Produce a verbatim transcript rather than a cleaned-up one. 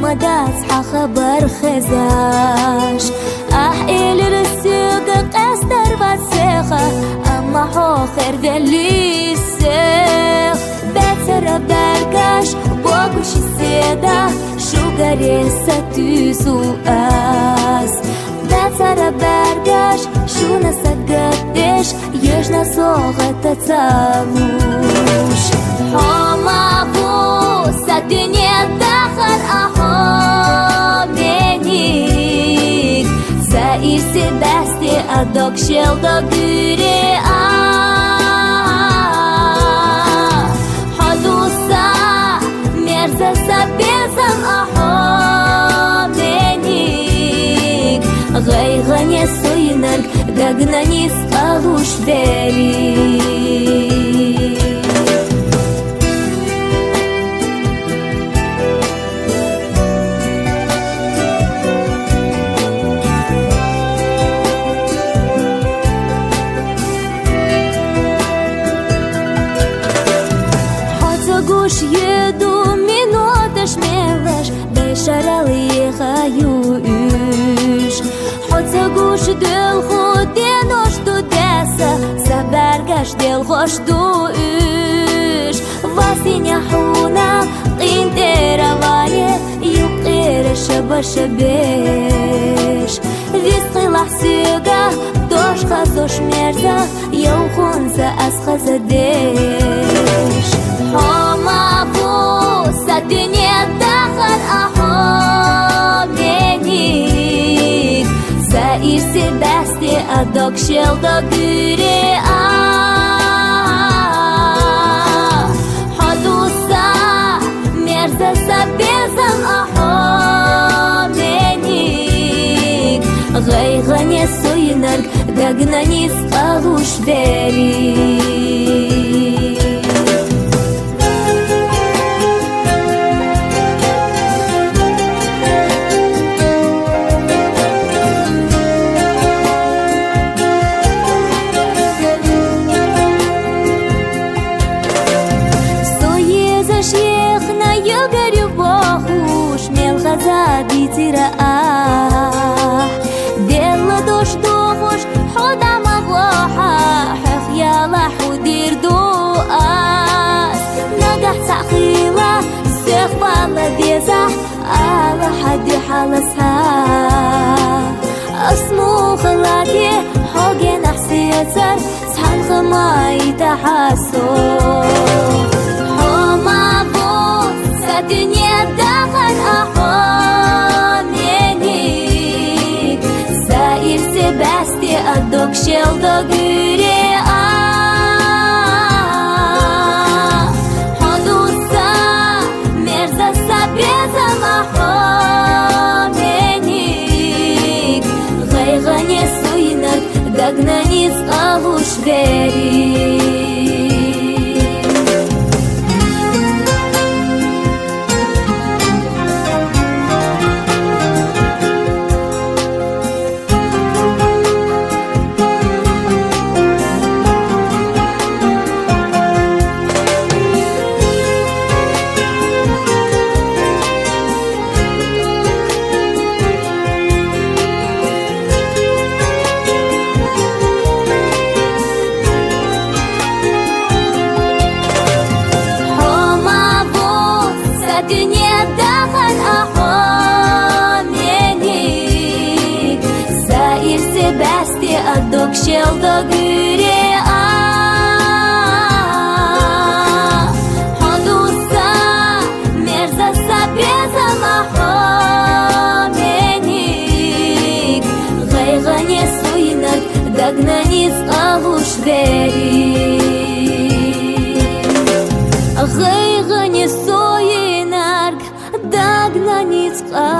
Дас хьа хабар хезаш, ахь элира сога къестар вацеха, амма хьо хервелли сех. Бецара бергаш богуши седа, шугаре сатуьсу ас. Бецара бергаш шуна сагатдеш, ешна согъата цалуш. Хьо ма ву са дуьнья дахар ахьо меник, са ирси басти а дог шел догуьре а. Хьо дуса мерза са безам ахьо меник, гъайгъане суйнарг дагнаниз къалуш вери. Хьо ца гуш еду миноташ мелаш, бешарал ехаю уьш. Хьо ца гуш делху денош ду деса, са бергаш делхош ду уьш. Васиня хьуна къинтӀера вале, юкъера шаба шабеш. Висхилахь сога дош хазош мерза, явхунза ас хазадеш. Хьо ма ву са дуьнья дахар ахьо меник, са ирси басти а дог шел догуьре а. Хьо дуса мерза са безам ахьо меник, гъайгъане суйнарг дагнаниз къалуш вери. Со езаш ехна йогарю бохуш, мел хаза бицира ахь. Делла дош дохуш, хьо дамагълохьа, хьох яла хьудир ду ас. Нагахь цхьа хила, сехвала веза, ала хьади хьалас хьа. Ас мухалади хьо генахь сецар, цхьан хамай тахьасо. Хьо ма ву са дуьнья дахар ахьо меник, са ирси басти а дог шел догуьре а. Хьо дуса мерза са безам ахьо меник, гъайгъане суйнарг дагнаниз къалуш вери. Хьо ма ву са дуьнья дахар ахьо меник, са ирси басти а дог шел догуьре а. Хьо дуса мерза са безам ахьо меник, гъайгъане суйнарг дагнаниз къалуш вери. Гъайгъане суйнарг дагнаниз къа